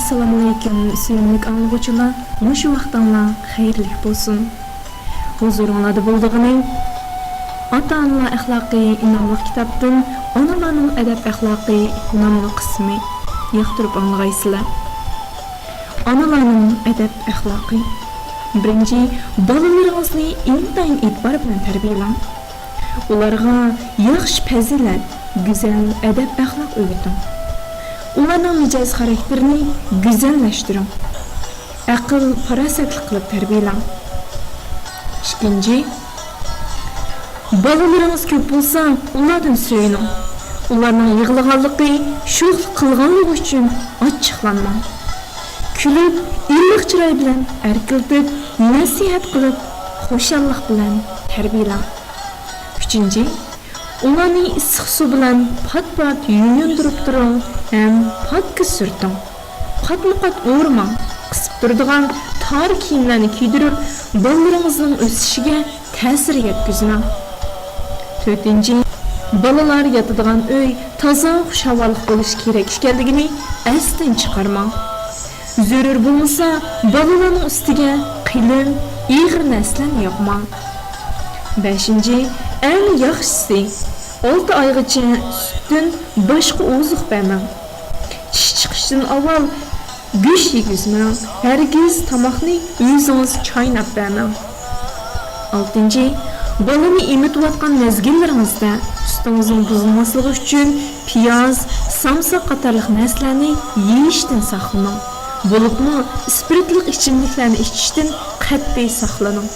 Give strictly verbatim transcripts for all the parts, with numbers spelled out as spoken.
ئەسسالامۇئەلەيكۇم، سۆيۈملۈك ئاڭلىغۇچىلار، مۇشۇ ۋاقتىڭلار خەيرلىك بولسۇن. ھۇزۇرۇڭلاردا بولىدىغىنى ئاتا-ئانىلار ئەخلاقى ناملىق كىتابتىن ئانىلارنىڭ ئەدەپ-ئەخلاقى ناملىق قىسمى. ياقتۇرۇپ ئاڭلىغايسىلەر. ئانىلارنىڭ ئەدەپ-ئەخلاقى. بىرىنچى، بالىلىرىڭىزنى ئىنتايىن ئېتىبار بىلەن تەربىيەلەڭ. ئۇلارغا ياخشى پەزىلەت، گۈزەل ئەدەپ-ئەخلاق ئۆگىتىڭ. ئۇلارنىڭ مىجەز خاراكتېرىنى گۈزەللەشتۈرۈڭ. ئەقىل-پاراسەتلىك قىلىپ تەربىيەلەڭ. ئىككىنچى، بالىلىرىڭىز كۆپ بولسا، ئۇلاردىن سۆيۈنۈڭ. ئۇلارنىڭ يىغلىغانلىقى، شوخلۇق قىلغانلىقى ئۈچۈن ئاچچىقلانماڭ. كۈلۈپ، ئىللىق چىراي بىلەن ئەركىلىتىپ، نەسىھەت قىلىپ، خۇشاللىق بىلەن تەربىيەلەڭ. ئۈچىنچى، ئۇلارنى ئىسسىق سۇ بىلەن پات-پات يۇيۇندۇرۇپ تۇرۇڭ ھەم پاككا سۈرتۈڭ. قاتمۇ-قات ئورىماڭ. قىسىپ تۇرىدىغان تار كىيىملەرنى كىيدۈرۈپ، بالىلىرىڭىزنىڭ ئۆسۈشىگە تەسىر يەتكۈزمەڭ. تۆتىنچى، بالىلار ياتىدىغان ئۆي تازا خۇش ھاۋالىق بولۇشى كېرەك ئىكەنلىكىنى ئەستىن چىقارماڭ. زۆرۈر بولمىسا، بالىلارنىڭ ئۈستىگە قېلىن، ئېغىر نەرسىلەرنى ياپماڭ. بەشىنچى، ئەڭ ياخشىسى، ئالتە ئايغىچە سۈتتىن باشقا ئوزۇق بەرمەڭ. چىش چىقىشتىن ئاۋۋال گۆش يېگۈزمەڭ، ھەرگىز تاماقنى ئۆزىڭىز چايناپ بەرمەڭ. ئالتىنچى، بالىنى ئېمىتىۋاتقان مەزگىللىرىڭىزدە سۈتىڭىزنىڭ بۇزۇلماسلىقى ئۈچۈن پىياز، سامساق قاتارلىق نەرسىلەرنى يېيىشتىن ساقلىنىڭ. بولۇپمۇ ئىسپىرتلىق ئىچىملىكلەرنى ئىچىشتىن قەتئىي ساقلىنىڭ.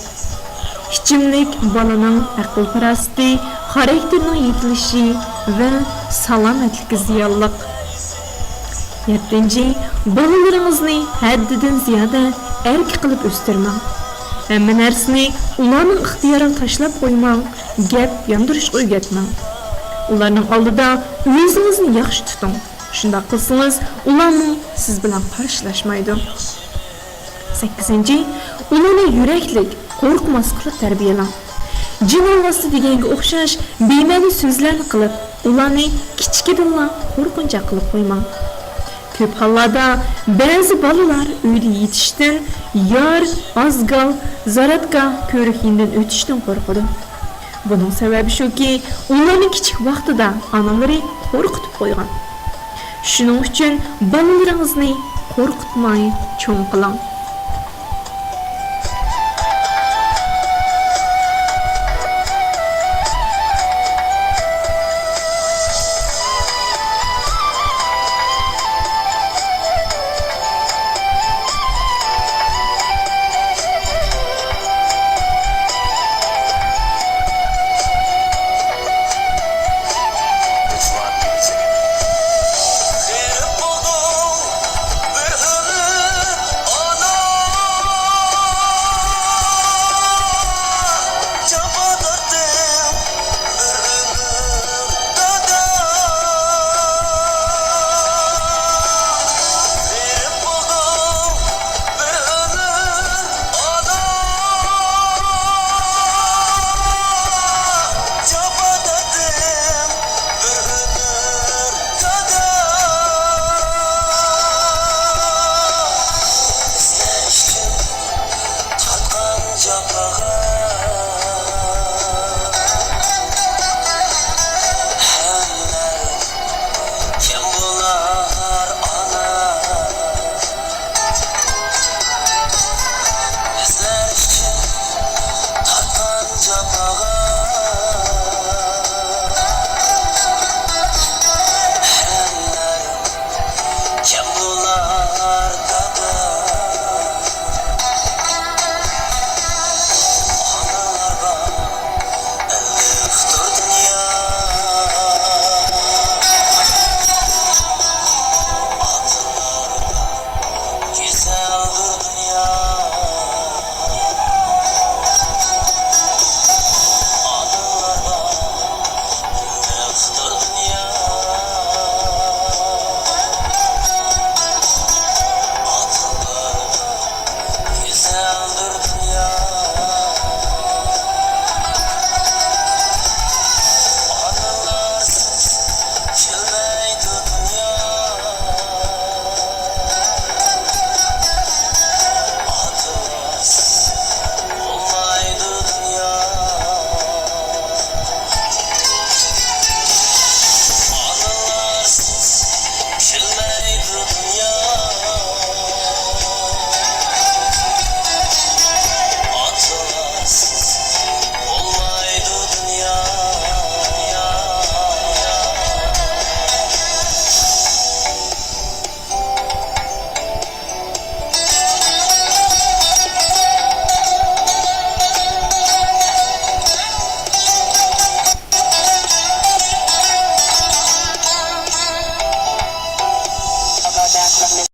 ئىچىملىك بالىنىڭ ئەقىل-پاراسىتى، خاراكتېرىنىڭ يېتىلىشى ۋە سالامەتلىكىگە زىيانلىق. يەتتىنچى، بالىلىرىڭىزنى ھەددىدىن زىيادە ئەركە قىلىپ ئۆستۈرمەڭ. ھەممە نەرسىنى ئۇلارنىڭ ئىختىيارىغا تاشلاپ قويماڭ، گەپ ياندۇرۇشقا ئۆگەتمەڭ. ئۇلارنىڭ ئالدىدا ئۆزىڭىزنى ياخشى تۇتۇڭ. شۇنداق قىلسىڭىز، ئۇلارمۇ سىز بىلەن قارشىلاشمايدۇ. سەككىزىنچى، ئۇلارنى يۈرەكلىك، قورقماس قىلىپ تەربىيەلەڭ. جىن ئالۋاستى دېگەنگە ئوخشاش بىمەنە سۆزلەرنى قىلىپ، ئۇلارنى كىچىكىدىنلا قورقۇنچاق قىلىپ قويماڭ. كۆپ ھاللاردا بەزى بالىلار ئۆيدە يېتىشتىن، يار، ئازگال، زاراتكا، كۆرۈك يېنىدىن ئۆتۈشتىن قورقىدۇ. بۇنىڭ سەۋەبى شۇكى، ئۇلارنى كىچىك ۋاقتىدا ئانىلىرى قورقۇتۇپ قويغان. شۇنىڭ ئۈچۈن بالىلىرىڭىزنى قورقۇتماي چوڭ قىلىڭ.